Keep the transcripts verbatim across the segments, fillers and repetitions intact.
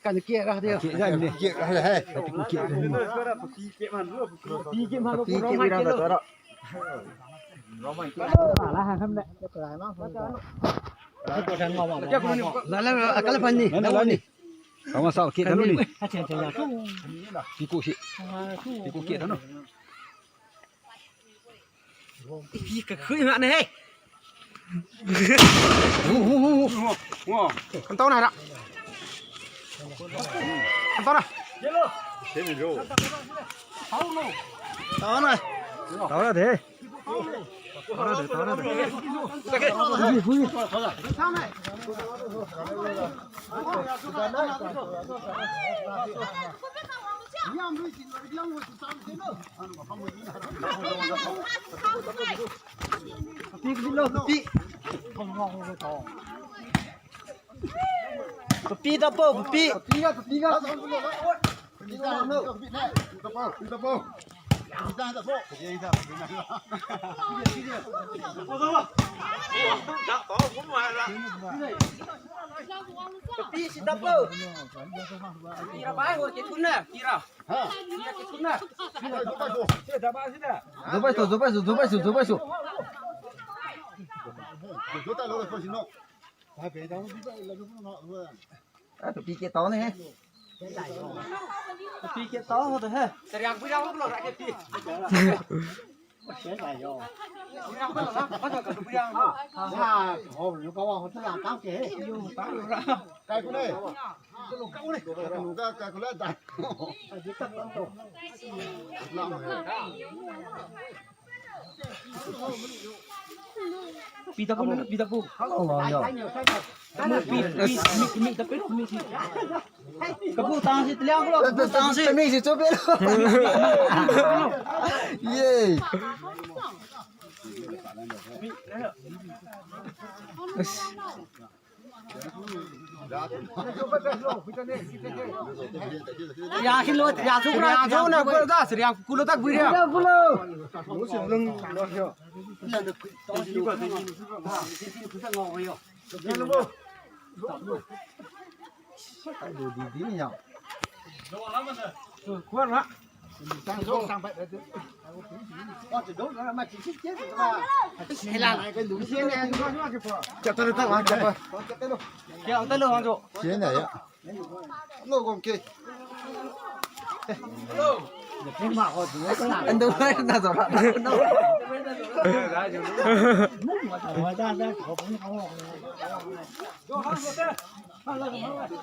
Kan kia ra dia. Kia ra ni. Kia ra hai. Tapi ku kia ra ni. Pi kia ma ru. Pi kia ra ta ra. La ha kham da. La la akal pani. Na la ni. Kama sa kia ta ni. Pi ku si. Pi ku kia ta no. Pi ka khui ma ne he. Kan tau na ra. Kan tau na. Tau na. Tau na de. Tau na de, tau na de. Papi ta po, papi. Papi si ta po. Kira bai ho ke tun na, kira. Kira ke tun na. Zo bai so, zo bai so, zo bai so, zo bai so. A, papi kia ta ne he. Papi kia ta ho de he. Seriang pu ya lo ra ke pi. Pi ta pu na, pi ta pu. Pi, pi, mi, mi ta pu, mi si. Ka pu tang si, tliang ko lo, ka pu tang si. Mi si chu pe lo. Ye. Ya, si lo, ya, su, ya, su na, ku lo ta, si ya, ku lo ta, ku ya. Ku lo.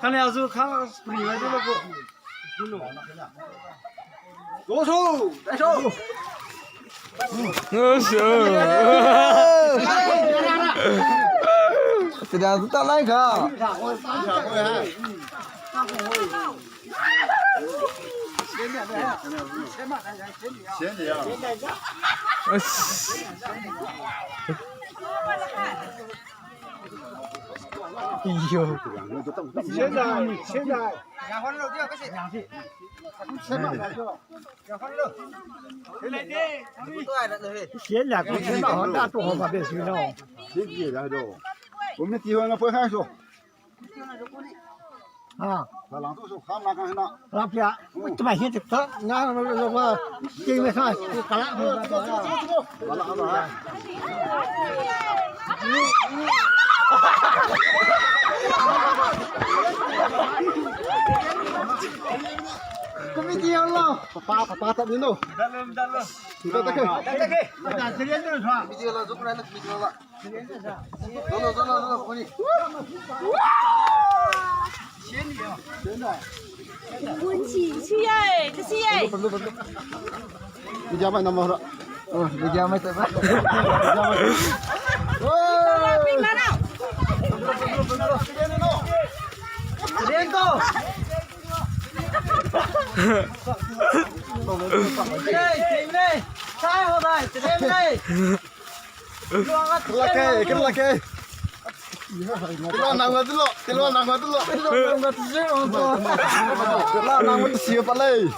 看来是看spring来这个不。 哎呦，现在现在。 先来，我先把好大做好，把别水了。我们地方的不害羞。啊，那浪都是他那个那。老表，我这把现在他那那那我给你们看，就干了。完了，完了。 Committee yang lo. Papa, papa tak dulu. Dalam, dalam. Kita tak ke? Tak ke? Tak ke? Committee lo, jom lah, committee lo. Dulu, dulu, dulu, kau ni. Sini ya. Sini. Kunci, si ai, si ai. Perlu, perlu. Dia jamai nama orang. Oh, dia jamai tak apa. Dia jamai. Oh. Dia tu. Hey, sini. Saya hodai, sini. Kelak eh, kelak eh. Kelak nang mati lo, kelak nang mati lo. Kelak nang mati siapa lagi?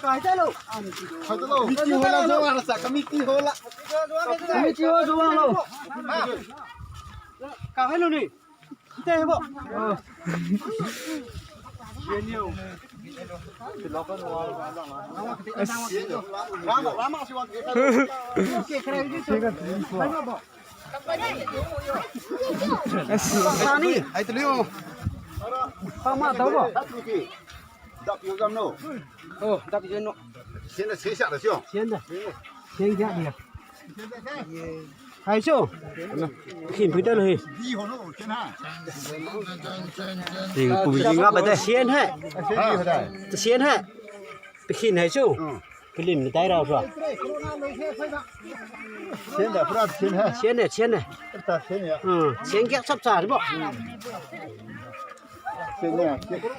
Hai tu lo. Miti hola jom rasa, kami miti hola. Kami miti hola jom lo. Kau hello ni. ꯏꯇꯩ ꯏꯕꯣ꯫ ꯑꯁ꯫ ꯁꯥꯅꯤ꯫ ꯄꯥꯃ ꯇꯧꯕꯣ꯫ ꯑꯣ, ꯗꯞ ꯌꯦꯟꯅꯣ꯫ ꯁꯦꯟꯗ ꯁꯦꯟ ꯁꯥꯔꯁꯤꯌꯣ꯫ ꯁꯦꯟꯗ꯫ ꯁꯦꯟ ꯁꯥꯔꯁꯤꯌꯣ꯫ ꯍꯥꯏꯁꯨ꯫ ꯈꯤꯟ ꯐꯨꯏꯗ ꯂꯣꯏ꯫ ꯁꯦꯟ ꯍꯦ꯫ ꯁꯦꯟ ꯍꯦ꯫ ꯄꯤꯈꯤꯟ ꯍꯥꯏꯁꯨ꯫ ꯎꯝ꯫ ꯐꯤꯂꯝ ꯇꯥꯏꯔꯥꯎꯁꯨ꯫ ꯁꯦꯟꯗ ꯄꯨꯔꯥ ꯁꯦꯟ ꯍꯦ꯫ ꯁꯦꯟꯅꯦ, ꯁꯦꯟꯅꯦ꯫ ꯄꯨꯔꯥ ꯁꯦꯟ ꯍꯦ꯫ ꯎꯝ, ꯁꯦꯟ ꯀꯌꯥ ꯆꯞ ꯆꯥꯔꯤꯕꯣ? ꯁꯦꯟ ꯍꯦ꯫